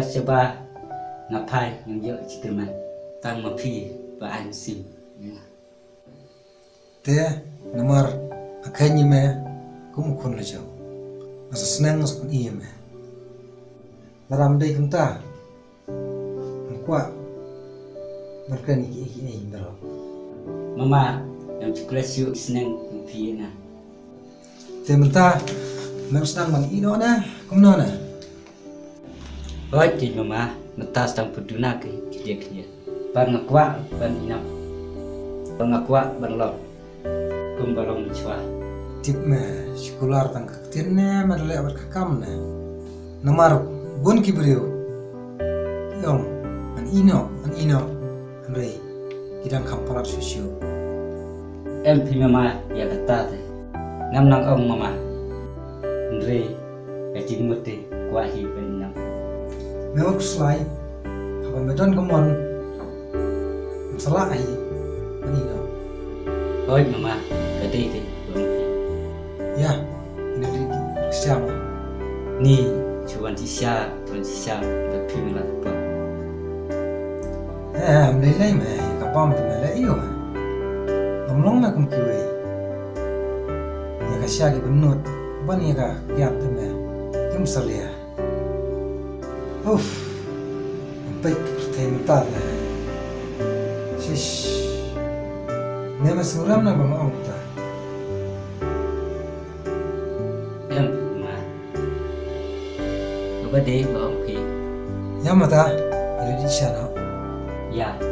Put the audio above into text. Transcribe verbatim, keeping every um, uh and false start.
Shaba nga phai ngam ïoh jingkyrmen. Tang ma phi ba ai mynsiem. Te namar nga kheiñ ïa me kum u khun la jong. Nga sa sneng nga sa pyni ïa me. Lada ym dei kumta, ngam kwah ban kren ïa kiei kiei baroh. Mama, ngam shu klet shuh sneng kum phi ïa nga. Te mynta mem sdang ban ïeh noh ne kumno ne? Hooid te mama, mynta sdang pynduh na ki khyndiat khyndiat. Bad nga kwah ban ïeh noh. Bad nga kwah ban long kum ba long mynshuwa. Tip me, shu kular tang ka ktien ne me da leh bad ka kam ne? Namar bun ki briew ki ong, ngan ïeh noh, ngan ïeh noh, hynrei ki dang kham palat shuh shuh. Em phi mama ïa kata te. Ngam nang ong mama. Hynrei ka jingmut te kwah hi ban ïeh noh. Me wat khuslai, haba me don ka mon, ym sa lah hi ban ïeh noh. Hooid mama, ka dei te, ka dei te. Ïa, ïa dei dei shisha ma. Ni, shu wan shisha, wan shisha, bad phi me la ka bam. Eh, ym lei lei me, ïa ka bam te me leh aiu me? Ngam long me kum kiwei. Ïa ka shisha kiba nud, ban ïa ka kiad te me kim salia. Uff, ngam peit ka pyrthei mynta te. Shish. Ne me sngew rem na ba nga ong ta. Em, ma. Kaba dei ba ong phi. Ïa mata, ïa dei sha na. Ïa.